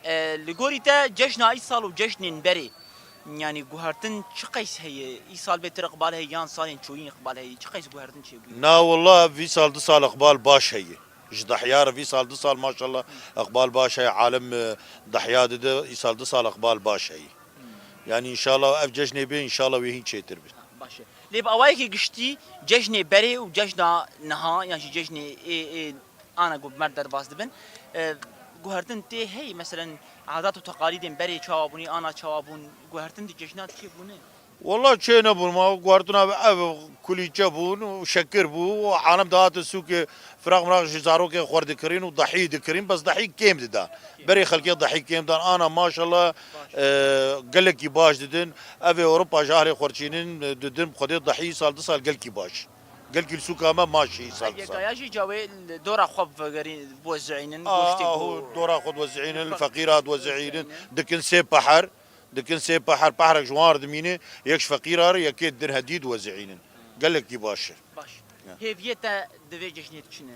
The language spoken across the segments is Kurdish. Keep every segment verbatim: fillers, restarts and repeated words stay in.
E, li gorî te cejna îsal û cejnên berê, yanî guhertin çi qeys heye? Îsal bêtir iqbal heye yan salên çûyîn iqbal heye? Çi qeys guhertin çêbûye? Na, wallah, ev îsal du sal iqbal baş heye. Ji dehya re vî sal du sal maşallah iqbal baş heye. Alem, e, dehya dide, îsal du sal iqbal baş heye. Yanî înşallah ev cejnê bê, înşallah wê hîn çêtir be. Baş e. Lê bi awayekî giştî cejnê berê û cejna niha yan jî cejnê ê, ê ana ku bi me re derbas dibin, e, guhertin tê hey, meselen, adat û teqalîdên berê çawa bûnî, ana çawa bûn, guhertin di cejna çêbûne? Wallah çê nebûn, ma guhertina ev kulîçe bûn û şekir bû û alem dihate sûkê firaq miraq ji zarokê xwar dikirin û dahî dikirin, bes dahî kêm didan. Berê xelkê dahî kêm dan, ana maşallah, e, gelekî baş didin. Ev ê Ewropa ji ahlê xwerçînin, e, didin, bi Xwedê dahî sal du sal gelkî baş. Gelkî li sûka me maşî sal bi sal. Yekaya jî cawê li dora xwe bivegerîn, biwezîînin, A, goştê aho, ku dora xwe diwezîînin, li feqîra diwezîînin, dikin sê peher, dikin sê peher, pehrek ji wan re dimîne, yek ji feqîra re, yekê din hedî diwezîînin. Gelekî baş e. Baş. Ya. Hêviyê te di vê cejnê de çi ne?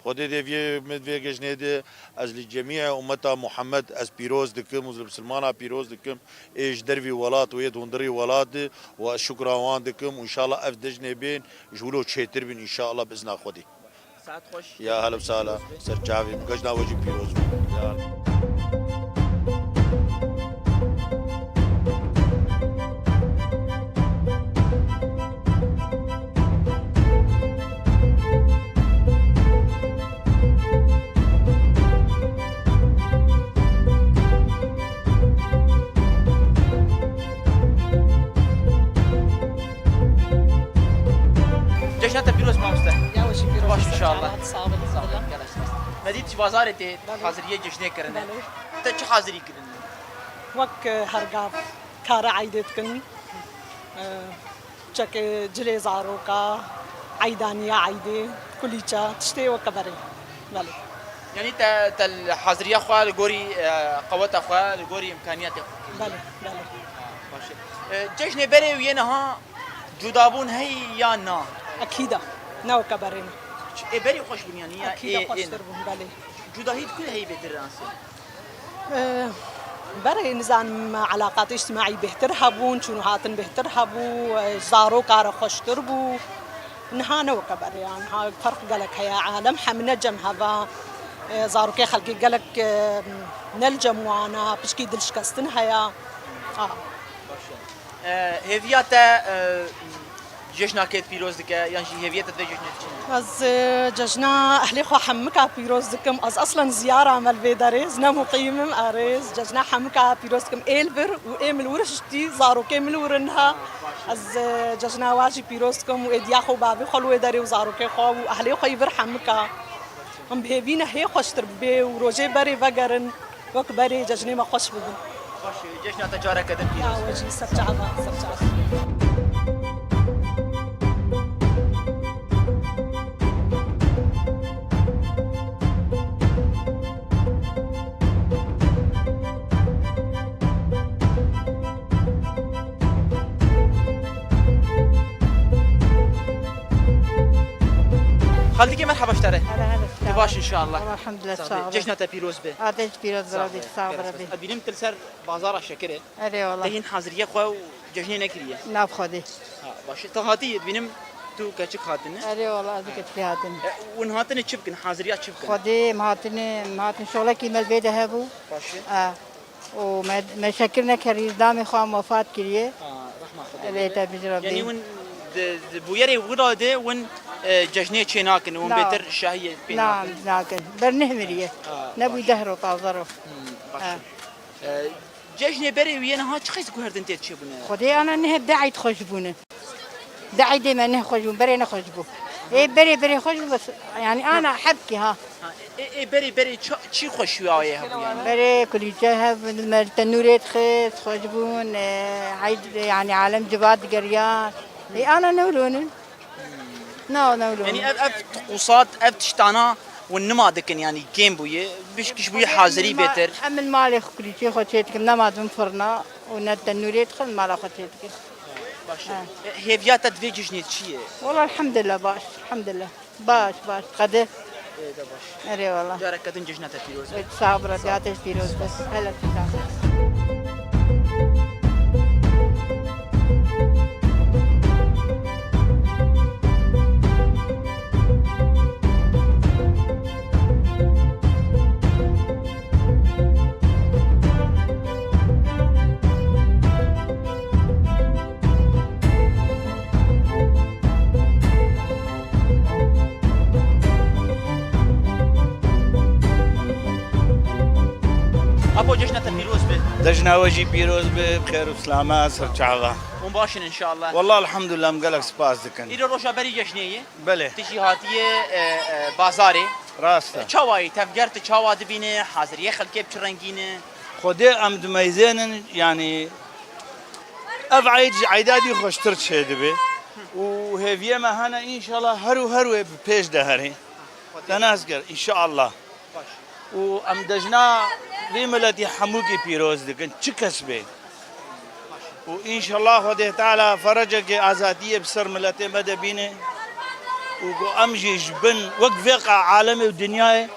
Xwedê dê vê, min vê cejnê de ez li cemî ummeta Muhammed ez pîroz dikim û li misilmana pîroz dikim. Ê ji dervî welat û ê di hundirî welat de û ez şukra wan dikim û înşallah ev cejnê bên ji wilo çêtir bin înşallah bi izna Xwedê. Saet xweş. Ya hele sala ser çavê min, cejna we jî pîroz be. Ya. Cejna te pîroz mamoste. Ya we jî pîroz. Baş inşallah. Sağ ol. Sağ ol. Gel aşkım. Me dît ji bazarê tê haziriyê cejnê kirine. Belê. Te çi hazirî kirin? Wek, e, her gav kara eydê dikin. E, Çekê cilê zaroka, eydaniya eydê, kulîça, tiştê weke berê. Belê. Yanî te, te li haziriya xwe li gorî, e, qeweta xwe, li gorî îmkaniyatê xwe kiriye. Belê, belê. Baş e. E, cejnê berê û yê niha cudabûn heye ya na? Ekîda. Ne weke berê ne. Ê berî xweş bûn yanî ya? Ekîda ê, ê xweştir ne. Bûn, belê. Cudahî di ku heye bêtir nasê? Ee, berê, nizanim, elaqat îctimaî bêhtir hebûn, çûn û hatin bêhtir hebû, e, zaroka re xweştir bû. Niha ne weke berê ya, niha ferq gelek heye. Alem hemine cem heva, e, zarokê xelkê gelek, e, ne li cem wan a, piçkî dilşikestin heye. Aha. Baş e. E, hêviya te, e, cejna kê pîroz dike, yan jî hêviya te di vê cejnê de çi ne? Ez, e, cejna ehlê xwe hemika pîroz dikim. Ez eslen ziyara me li vê derê, ez ne muqîm im, erê, ez cejna hemika pîroz dikim. Ê li vir û ê min li wir jî zarokê min li wir in niha. Ez, e, cejna wa jî pîroz dikim û êdiya xwe û bavê xwe li wê derê û zarokê xwe û ehlê xwe yî vir hemika. Em bi hêvî ne hê xweştir bibe û rojê berê vegerin, wek berê cejnê me xweş bibin. Xweş, cejna te careke din pîroz be. Ya we jî, ser çava, ser çava. Xaldikê, merheba ji te re. Hele hele. Tu baş inşallah. Elhamdulillah, sağ ol. Cejna te pîroz be. Adê jî pîroz be, sağ ol. Sağ ol. Ez bînim tu li ser bazara şekirê. Erê wala. Te hîn haziriye xwe û cejnê nekiriye. Nav Xwedê. Ha, baş e. Te hatî, dibînim tu keçik hatine. Erê wala, ez û keçikê hatine. E, hûn hatine çi bikin? Haziriya çi bikin? Xwedê, em hatine, em hatin şolekî me li vê de hebû. Baş e. Ha. û me, me şekir nekerî, damê xwe em wefat kiriye. Ha, rehma Xwedê. Lê te bijî Rebbî. Yanî hûn di, di bûyerê wira de hûn, e, cejnê çê nakin, hûn bêtir şahiyê pê nakin. Na, nakin. Ber neh miriye. Ha, nebûy deh ro, taze ro. Hmm, baş e. E, cejnê berê wî yê niha çi qeys guhertin tê çêbûne? Xwedê ana neh de eyd xweş bûne. Di eydê me ne xweş bû, berê ne xweş bû. Ê berê, berê xweş bû, bes, yanî ana hebkî ha. Ha, ê, ê berê, berê ça-, çi xweş wî awê hebû yanî? Berê kulîçe hev, me tenûrê dixist, xweş bûn, e, eyd, yanî alem civa digeriya. Ê ana newronin. Na, newronin. Yanî ev, ev tiqusat, ev tiştana hûn nima dikin yanî kêm bûye, pişkiş bûye hazirî bêtir. Em li malê xwe kulîçê xwe çê dikin, nema dibin firna û ne tenûrê dixin, mala xwe çê dikin. Baş e. Ha. E, hêviya te di vê cejnê çi ye? Wala elhamdulillah baş, elhamdulillah. Baş, baş, qede. Ê, de baş. Erê wala. Careke din cejna te pîroz be. Sağ ol, birate pîroz be. Hele tu sağ ol. Apo, cejna te pîroz be. Cejna we jî pîroz be, bi xêr û selama, ser çava. Hûn baş in inşallah. Wallah elhamdulillah, em gelek spas dikin. Îro roja berî cejnê ye. Belê. Tu jî hatiye, e, e, bazarê. Rast e. Çawa yî, tevger tu çawa dibîne, haziriyê xelkê bi çi rengî ne? Xwedê em dimeyzênin, yanî ev eyd ji eyda dî xweştir çêdibe û hêviyê me hene, înşallah her û her wê bi pêş de herê. Te nas kir, înşallah. Baş. Û em cejna vî miletî hemûkî pîroz dikin, çi kes bê. Û înşallah Xwedê Teala ferecekê azadiyê bi ser miletê me de bîne û ku em jî ji bin wek vê qa alemê û dinyayê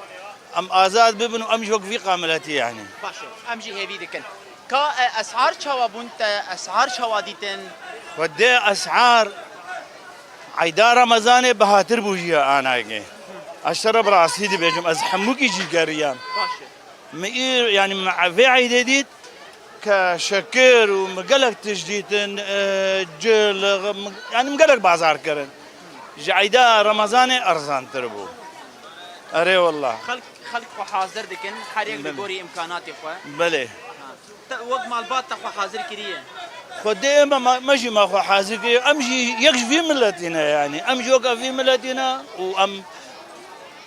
em azad bibin û em jî wek vî qa miletî, yanî. Baş e. Em jî hêvî dikin. Ka, e, esar çawa bûn te? Esar çawa dîtin? Xwedê esar eyda Remezanê bihatir bû jî ya anayê. Ez te re bi rastî dibêjim, ez hemûkî jî geriyam. Baş e. Min î, yanî min vê eydê dît ke şekir û min gelek tişt dîtin, e, cil, min, yanî min gelek bazar kirin. Ji eyda Remezanê erzantir bû. Erê wallah. Xelk, xelk xwe hazir dikin, her yek li Belê. gorî îmkanatê xwe. Belê. Ha. Te wek malbat te xwe hazir kiriye? Xwedê me, me, me jî me xwe hazir kiriye. Em jî yek ji vî miletî ne yanî. Em jî weke vî miletî ne û em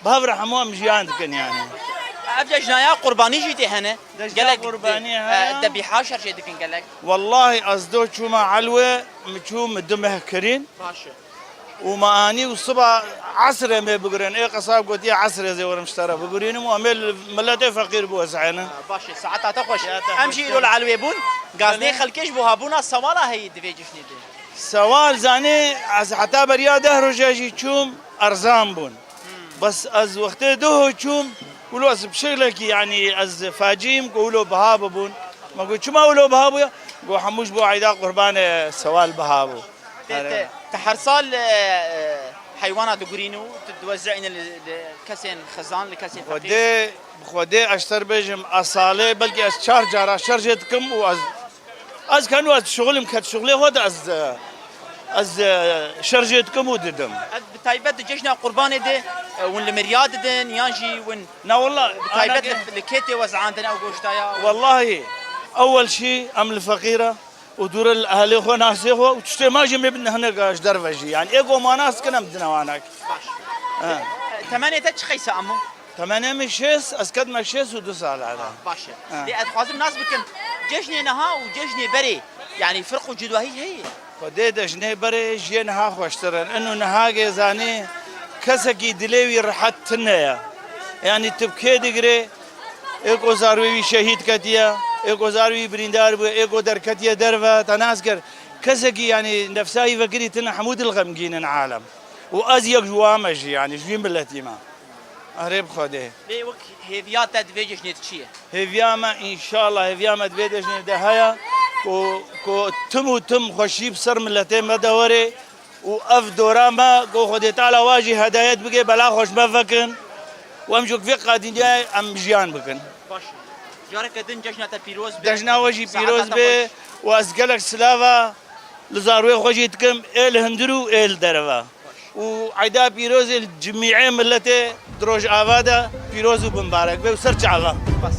bi hev re hemû em jiyan dikin yanî. Ev cejnaya qurbanî jî tê hene? Cejna Gelek qurbanî de, heye. e, debîha şerjê dikin gelek. Wallahî ez do çûma Elwê, min çû min du meh kirîn. Baş e. Û me anî û siba esrê me bigirin. Ê qesab gotiye esrê zê werim ji te re bigirînim û em ê li miletê feqîr biwesînin. Ha, baş e, saeta te xweş. Ya te Em xweş jî îro li Elwê bûn. Gaznê Belê. xelkê ji bo habûna sewala heyî di vê cejnê de. Sewal zanî, ez heta beriya deh roja jî çûm, erzan bûn. Hmm. Bes ez wextê duho çûm, wilo ez bi şeklekî, yanî ez facîm ku wilo biha bibûn. Me got, çima wilo biha bûye? Got, hemû ji bo eyda qurbanê sewal biha bû. Te, Erê. te, te her sal, e, e, heywana digurîn û tu diwezîne li, li kesên xizan, li kesên feqîr? Xwedê, bi Xwedê ez ji te re bêjim, ez salê belkî ez çar cara şerjê dikim û ez, ez kenu ez şixulim ket şixulê xwe de ez, e, ez, e, şerjê dikim û didim. Ev bi taybet di cejna qurbanê de, e, hûn li mirya didin yan jî hûn Ne wallah, bi taybet ana li, li kê tê wezandin ew goştaya? Wallahî, ewel şî em li feqîr e. û dûre li ehlê xwe, nasê xwe û tiştê me jî me bin hineka ji derve jî. Yanî ê ku ma nas dikin em dine wanek. Baş. He. Temenê te çi qeyse amo? Temenê min şêst, ez ketime şêst û du sala de. Baş e. He. Lê ez dixwazim nas bikim, cejnê niha û cejnê berê, yanî firq û cudahî heye? Xwedê cejnê berê ji yê niha xweştir in. Ino niha gê zanî kesekî dilê wî rehet tune ye. Yanî tu bi kê digirê? Ê ku zarwê wî şehîd ketiye, ê ku zarwê wî birîndar bûye, ê ku derketiye derve, te nas kir. Kesekî, yanî, nefsa wî vekirî tine, hemû dil xemgîn in alem. Û ez yek ji wan me jî, yanî, ji wî miletî me. Erê bi Xwedê. Lê wek hêviya te di vê cejnê de çi ye? Hêviya me, înşallah, hêviya me di vê cejnê de heye ku, ku tim û tim xweşî bi ser miletê me de were. Û ev dora me, ku Xwedê Teala wa jî hedayet bike, bela xwe ji me vekin û em ji vê qadinyayê em jiyan bikin. Baş e. Careke din cejna te pîroz be. Cejna we jî Saeta pîroz te be xweş. Û ez gelek silava li zarwê xwe jî dikim, ê li hundir û ê li derve. Û eyda pîrozê li cimîê miletê di Rojava de pîroz û bimbarek be û ser çava. Spas.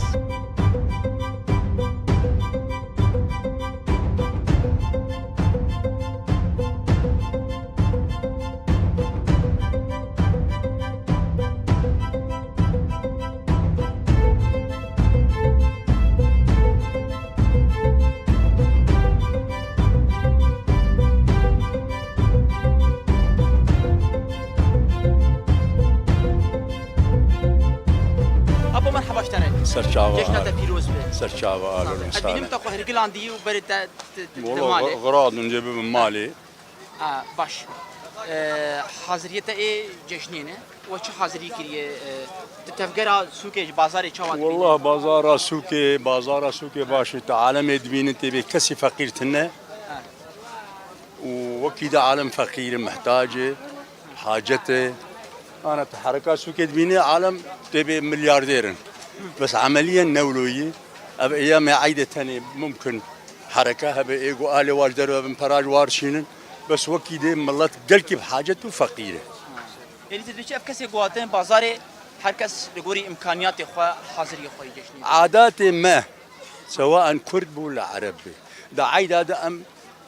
Apo, merheba ji te re. Ser çava. Cejna te pîroz be. Ser çava, Sağ ol. Alon. Ez bînim te xwe hirgilandî û berê te, te, te, te Valla malê. Gra-, gra dûn cê bibim malê. Ha, baş. Ee, haziriyê te ê cejnê ne? We çi hazirî kiriye? E, tu tevgera sûkê ji bazarê çawa dibînî? Wallah, bazara sûkê, bazara sûkê baş e. Tu alemê dibînin, tê bê kesî feqîr tine. Ha. Û wekî de alem feqîr e, mihtac e, hacet e. Ana tu hereka sûkê dibînî, alem tê bê milyardêr in. Bes emeliyen ne wilo yî. Ev eyyamê eydê tenê mumkin hereka hebe, ê ku alê wa ji derve bin, pera ji wa şînin. Bes wekî dê milet gelkî bi hacet û feqîr e. Êdî tu dibî çi, ev kesê ku hatin bazarê, her kes li gorî îmkaniyatê xwe haziriyê xwe yê cejnê dike. Adatê me, sewaen kurd bû le ereb bê, di eyda de em,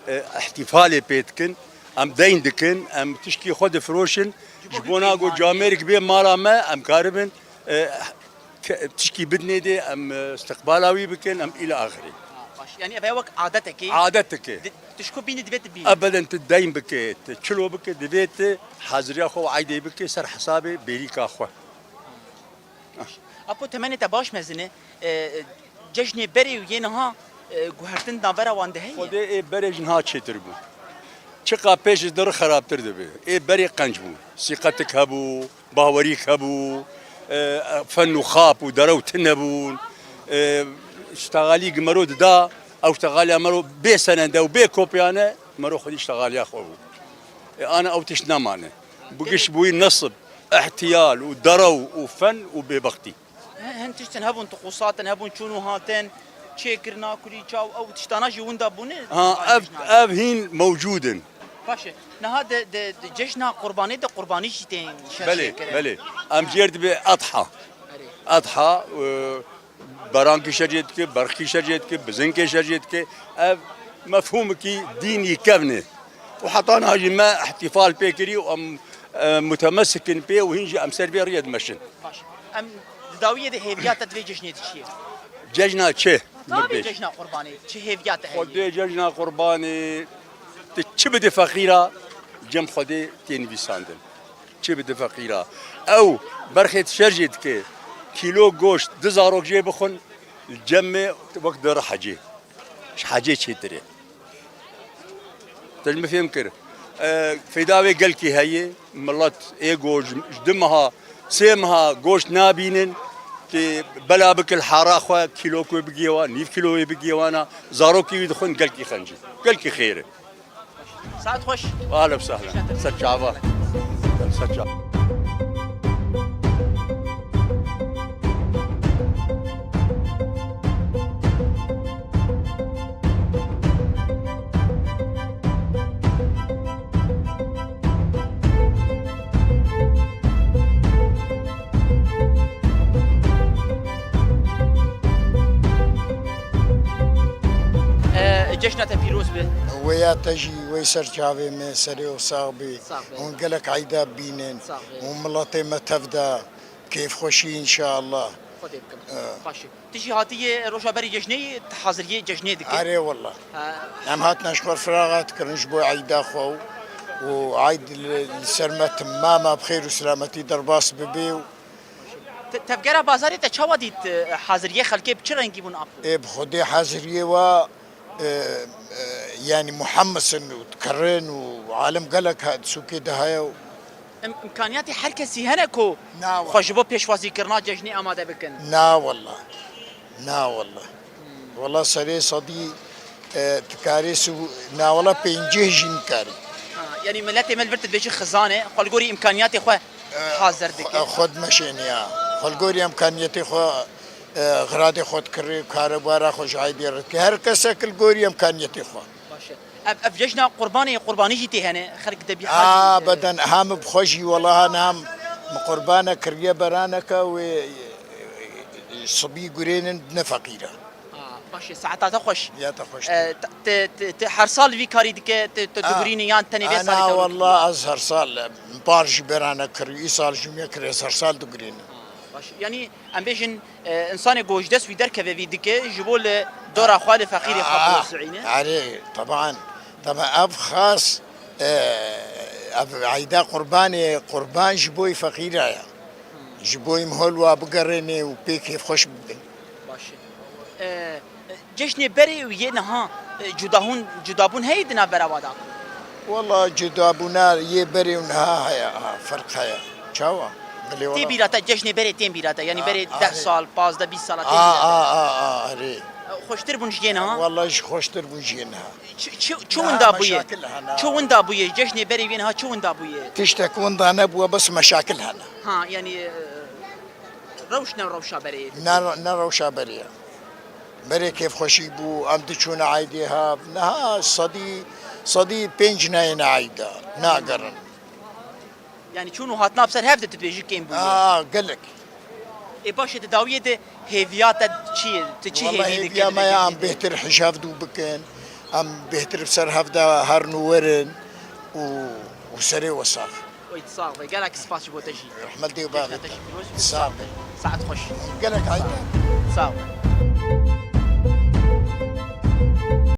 e, îhtîfalê pê dikin, em deyn dikin, em tişkî xwe difiroşin, ji bona ku camêrek bê mala me, em karibin, e, ke-, tişkî bidinê dê, em, e, istiqbala wî bikin, em îla axirî. Ha, baş. Yani ev wek adetekê. Adetekê. Di-, tu ji ku bînî divê tu bînî. Ebeden tu deyn bike, tu çilo bike, divê tu haziriya xwe û eydê bike ser hesabê bêrîka xwe. Baş. Apo temenê te baş mezin e. E, cejnê berê û yê niha, e, guhertin navbera wan de heye? Xwedê ê berê ji niha çêtir bû. Çiqa pêş ji diri xerabtir dibe. Ê berê qenc bû. Sîqetik hebû, bawerîk hebû, e, fen û xap û derew tune bûn. E, ştexalî gi mero dida, ew ştexaliya mero bê senende û bê kopyane, mero xwedî ştexaliya xwe bû. E, ana ew tişt nemane. Bi giş bûyî nesib, ihtiyal û derew û fen û bêbextî. Hin, hin tiştin hebûn, tiqûsatin hebûn, çûn û hatin, çêkirina kulî çaw, ew tiştana jî winda bûne? Ha, ev, ev hîn mewcûd in. Baş e. Niha di, di, di cejna qurbanê de qurbanî jî tên şerjê kirin. Belê, belê. Em jêr dibe Adha. Erê. Adha, e, berankî şerjê dike, berxkî şerjê dike, bizinkê şerjê dike. Ev mefhûmekî dînî kevn e. Û heta niha jî me îhtîfal pê kirî û em, e, mutemesik in pê û hîn jî em ser vê riyê dimeşin. Baş. Em di dawiyê de hêviya te di vê cejnê de çi ye? Cejna çi? Tabii cejna qurbanê. Çi hêviya te heye? Xwedê cejna qurbanê, tu çi bidî feqîra, cem Xwedê tê nivîsandin. Çi bidî feqîra. Ew berxê şerjê dike, kîlo goşt du zarok jê bixwin, li cem me wek diri hecê. Ji hecê çêtir e. Te ji min fêm kir. E, fêda wê gelkî heye, milet ê ku ji, ji du meha, sê meha goşt nabînin, tê bela bike li hara xwe, kîlok wê bigihê wan, nîv kîlo wê bigihê wana, zarokê wî dixwin gelkî xencî. Gelkî xêr e. Saet xweş. Ahlen sahlen. Ser çava. Ser çava. E, cejna te pîroz be. Wêya te jî, wey ser çavê me, serê û sax bî. Sax be. Hûn gelek eyda bînin. Sax be. Hûn miletê me tev de kêfxweşî înşallah. Xwedê bikim. E. Baş e. Tu jî hatiyê roja berî cejnê yî, tu haziriyê cejnê dikî? Erê wela. Ha. Em hatine ji xwe firaxat kirin ji bo eyda xwe û, û eyd li, li ser me timama bi xêr û selametî derbas bibe û Te-, tevgera bazarê te çawa dît? E, haziriyê xelkê bi çi rengî bûn apo? Ê, bi xwedê haziriyê wa, e, e, yanî muhemmis in û dikirin û alem gelek ha-, sûkê de heye û Im-, imkaniyatê her kesî hene ku Na xwe ji bo pêşwazîkirina cejnê amade bikin? Na wela. Na wela. Wela serê sedî, e, tu karê sû-, na wela pêncî jî nikarî. Ha, yanî miletê me li vir tu dibêjî xizan e, xwe li gorî îmkaniyatê xwe hazir dike. Xwe, xwe dimeşêne ya. Xwe li gorî îmkaniyetê xwe, e, xiradê xwe dikirê, karibara xwe ji aydê re dike. Her kesek li gorî îmkaniyetê xwe. Baş e. Ev, ev cejna qurbanê, qurbanî jî tê hene, xelk debîha jî, A, e, beden, ha min bi xwe jî, wela ha niha min qurbane kiriye beraneke wê, e, sibî gurênin ne feqîre. A, baş e, saeta te xweş. Ya te xweş. E, te, te, te, te her sal vî karî dike, te, te A, digurînî yan tenê vê a, salê na, te wela ez her sal, e, par jî berane kirî, îsal jî me kiriye, ez her sal digurînim. A, baş e. Yanî, Em bêjin, e, însanê ku ji dest wî derkeve vî dike, ji bo li dora xwe, li feqîrê xwe A, biwesîne. Erê, teban. Teban ev xas, e, ev eyda qurbanê, qurban ji bo yî feqîra ye. Ji bo yî mihol wa bigerêne û pê kêfxweş bibin. Baş e. E, cejnê berê û yê niha, e, cudahûn-, cudabûn heye di navbera wa de? Wela cudabûna yê berê û niha heye, ha, ferq heye. Çawa? Tê bîra te, cejnê berê tên bîra te, yanî berê deh sal, pazdeh, bîst sala tên bîra te. A, a, a, a, erê. Xweştir bûn ji yê niha? Wallahî ji xweştir bûn ji yê niha. Çi, çi, çi winda bûye? Çi winda bûye? Cejnê berê wê niha çi winda bûye? Tiştek winda nebûye, bes meşakil hene. Ha, yanî, e, rewş ne rewşa berê ye. Ne, ne rewşa berê ye. Berê kêfxweşî bû, em diçûne eydê hev. Niha sedî, sedî pênc nayêne eyda, nagerin. Yanî çûn û hatina bi ser hev de tu dibêjî kêm bûye. A, gelek. Ê baş e, di dawiyê de hêviya te çi ye? Tu çi hêvî dikî? Wallahî hêviya me ya em bêhtir hej hev dû bikin, em bêhtir bi ser hev de herin û werin û, û serê we sax. Oy, sax be. Gelek spas ji bo te jî. Rehmet dê û bavê te. Sax be. Saet xweş. Gelek hayda. Sax be.